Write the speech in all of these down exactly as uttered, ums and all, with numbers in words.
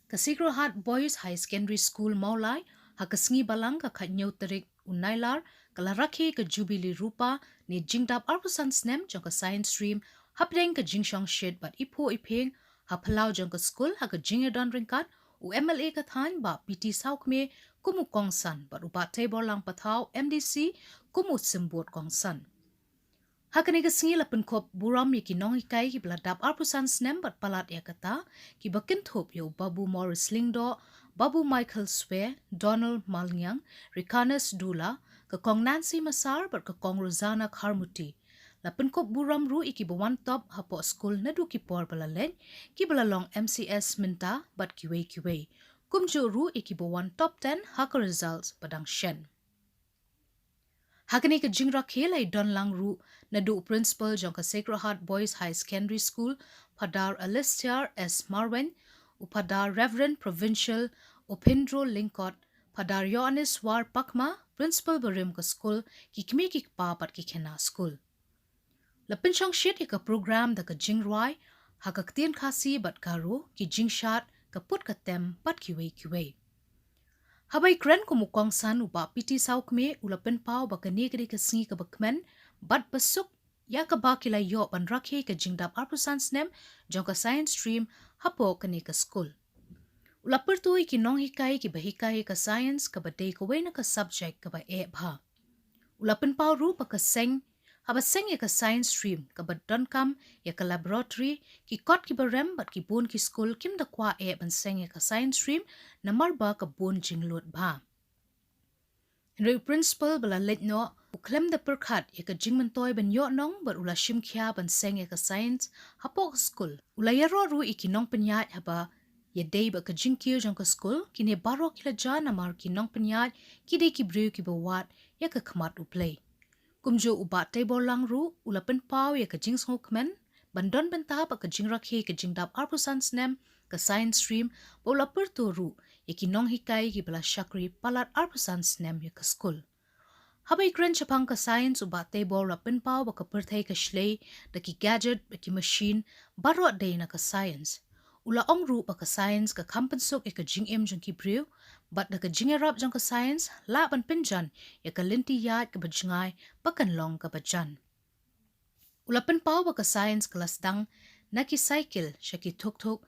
Ka Sacred Heart Boys Higher Secondary School Mawlai, ha ka sngi Balang ka khathynñiew tarik u Nailar, ka la rakhe ka Jubilee Rupa ne jingdap arphew san snem jong ka Science Stream, hapdeng ka jingshongshit bad iphuh iphieng ha phyllaw jong ka skul, ha ka jingïadon ryngkat u M L A ka thaiñ Bah P T Sawkmie kum u kongsan bad u Bah Teibor Langpathaw M D C kum u symbud kongsan. Ha kane ka sngi la pynkup burom ïa ki nonghikai kiba la dap arphew san snem bad palat ïa kata, kiba kynthup ïa u Babu Morris Lyngdoh, Babu Michael Swe, Donald Malngiang, Rikanus Dula, ka Kong Nancy Massar bad ka Kong Rosanna Kharmuti. La pynkup burom ruh ïa kiba wan top hapoh skul naduh ki por ba la leit, kiba la long M C S mynta bad kiwei kiwei. Kumjuh ruh ïa kiba wan top ten ha ka results ba dang shen. Ha kane ka jingrakhe la ïadon lang ruh naduh u Principal jong ka Sacred Heart Boys Higher Secondary School, Phadar Alistair S Marwein, u Phadar Reverend Provincial Uphindro Lyngkot, Phadar Ïoannis War Pakma, Principal barim ka skul, ki kmie ki kpa bad ki khynnah skul. La pynshongshit ïa ka program da ka jingrwai ha ka ktien Khasi bad Garo, ki jingshad, ka put ka tem bad kiwei kiwei. Haba ïakren kum u kongsan u Bah P T Sawkmie u la pynpaw ba kane ka dei ka sngi kaba kmen bad ba suk ïa kaba ki la ïoh ban rakhe ka jingdap arphew san snem jong ka Science Stream hapoh kane ka skul. U la pyrto ïa ki nonghikai kiba hikai ïa ka science, kaba dei kawei na ka subject kaba eh bha. U la pynpaw ruh ba ka seng, haba seng ïa ka Science Stream, kaba donkam ïa ka laboratory, ki kot kiba rem bad ki bun ki skul kim da kwah eh ban seng ïa ka Science Stream namar ba ka bun jinglut bha. Hynrei u Principal ba la leit noh u khlem da pyrkhat ïa ka jingmyntoi ban ïoh nong bad u la shim khia ban seng ïa ka science hapoh ka skul. U la ïaroh ruh ïa ki nongpynïaid haba ïadei bad ka jingkiew jong ka skul, kine baroh ki la jia namar ki nongpynïaid ki dei ki briew kiba wad ïa ka khmat U Blei. Kumjuh u Bah Teibor Lang ruh u la pynpaw ïa ka jingsngewkmen ban don bynta bad ka jingrakhe ka jingdap arphew san snem ka Science Stream, bad u la pyrto ruh ïa ki nonghikai kiba la shakri palat arphew san snem ïa ka skul. Haba ïakren shaphang ka science, u Bah Teibor u la pynpaw ba ka pyrthei ka shlei da ki gadget, da ki machine, baroh dei na ka science. U la ong ruh ba ka science ka kham pynsuk ïa ka jingim jong ki briew, bad da ka jingïarap jong ka science lah ban pynjan ïa ka lynti ïaid kaba jngai ba kan long kaba jan. U la pynpaw ba ka science ka la sdang na ki cycle sha ki thukthuk,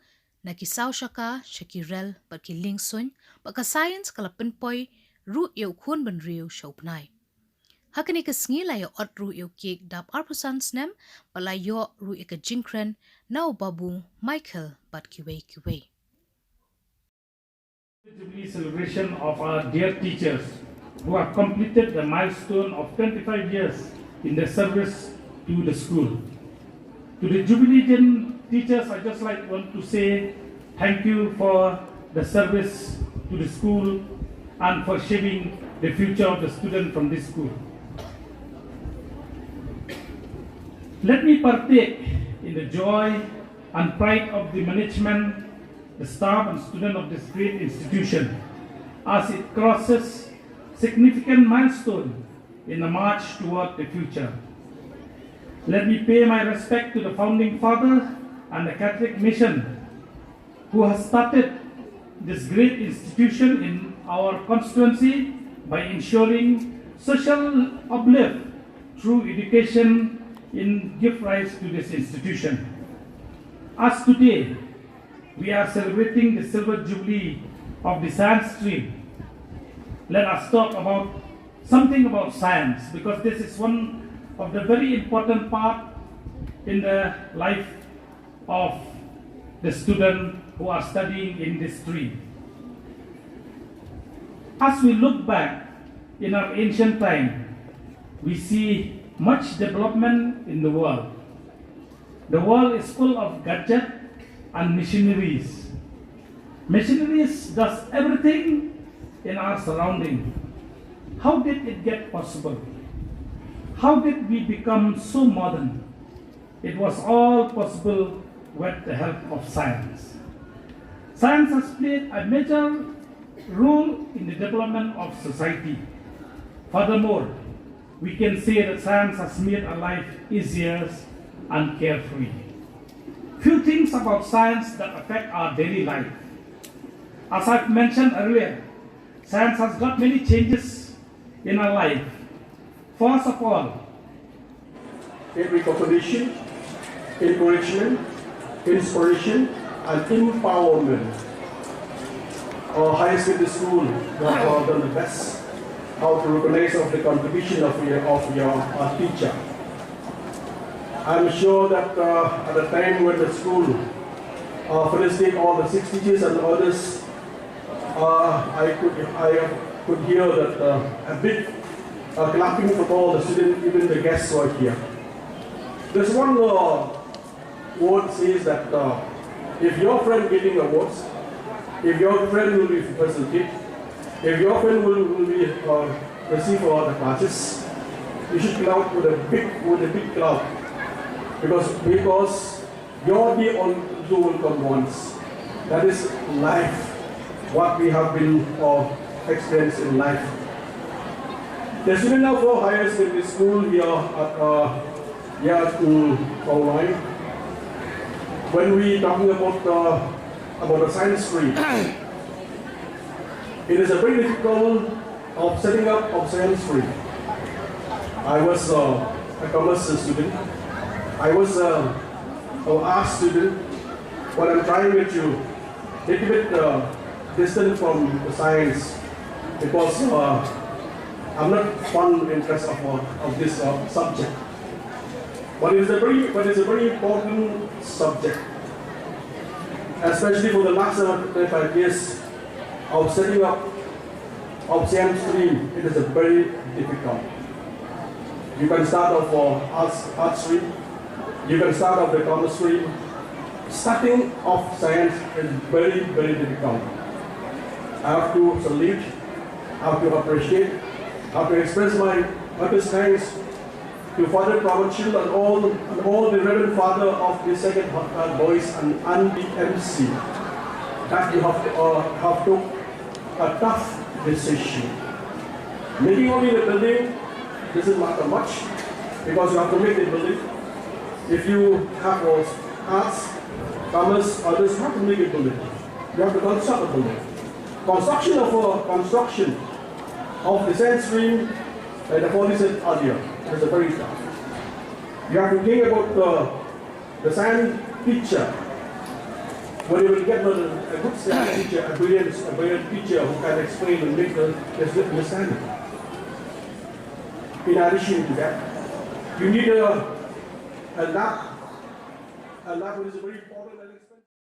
na ki saw shaka sha ki rel bad ki liengsuiñ, bad ka science ka la pynpoi ruh ïa u khun bynriew sha u bnai. Ha kane ka sngi la ïa ot ruh ïa u cake dap arphew san snem, bad la ïoh ruh ïa ka jingkren na u Babu, Michael bad kiwei kiwei. Jubilee celebration of our dear teachers who have completed the milestone of twenty-five years in their service to the school. To the Jubilee teachers, I just like want to say thank you for the service to the school and for shaping the future of the student from this school. Let me partake in the joy and pride of the management, the staff and student of this great institution as it crosses significant milestone in the march toward the future. Let me pay my respect to the founding father and the Catholic Mission who has started this great institution in our constituency by ensuring social uplift through education in give rise to this institution. As today, we are celebrating the silver jubilee of the science stream. Let us talk about something about science, because this is one of the very important part in the life of the student who are studying in this stream. As we look back in our ancient time, we see much development in the world. The world is full of gadget and machineries. Machineries does everything in our surrounding. How did it get possible? How did we become so modern? It was all possible with the help of science. Science has played a major role in the development of society. Furthermore, we can say that science has made our life easier and carefree. Few things about science that affect our daily life. As I've mentioned earlier, science has got many changes in our life. First of all, in recognition, encouragement, inspiration, and empowerment. Our higher secondary school have done the best how to recognize of the contribution of your, of your uh, teacher. I'm sure that uh, at the time when the school uh, felicitate all the six teachers and others, uh, I could I could hear that uh, a big uh, clapping for all the students, even the guests who are here. There's one uh, word says that uh, if your friend getting awards, if your friend will be facilitated, if your friend will, will be uh, receive all the classes, you should clap with a big with a big clap because because your day also will come once. That is life, what we have been uh, experienced in life. The student of our higher secondary school here at uh, here at um, Online, when we talking about uh, about the science stream, it is a very difficult of setting up of science stream. I was uh, a commerce student. I was uh, an art student. What I'm trying with you, little bit uh, distant from the science because uh, I'm not fond interest of, uh, of this uh, subject. But it's a very, but it's a very important subject, especially for the last uh, twenty-five years of setting up of science stream. It is a very difficult. You can start off for arts, arts stream. You can start off the commerce stream. Starting of science is very, very difficult. I have to salute, I have to appreciate, I have to express my deepest thanks to Father Provincial and all, and all the Reverend Father of the Second Heart Boys and, and the M C that you have, uh, have took a tough decision. Making only the building doesn't matter much because you have to make the building. If you have all arts, commerce, others, you have to make a building. You have to construct a building. Construction of a construction of the science stream, like the police said earlier, is a very tough. You have to think about the, the science teacher. When you will get a, a good science teacher, a brilliant, a brilliant teacher who can explain and make the, the understanding. In addition to that, you need a, a lab. A lab is a very important and expensive.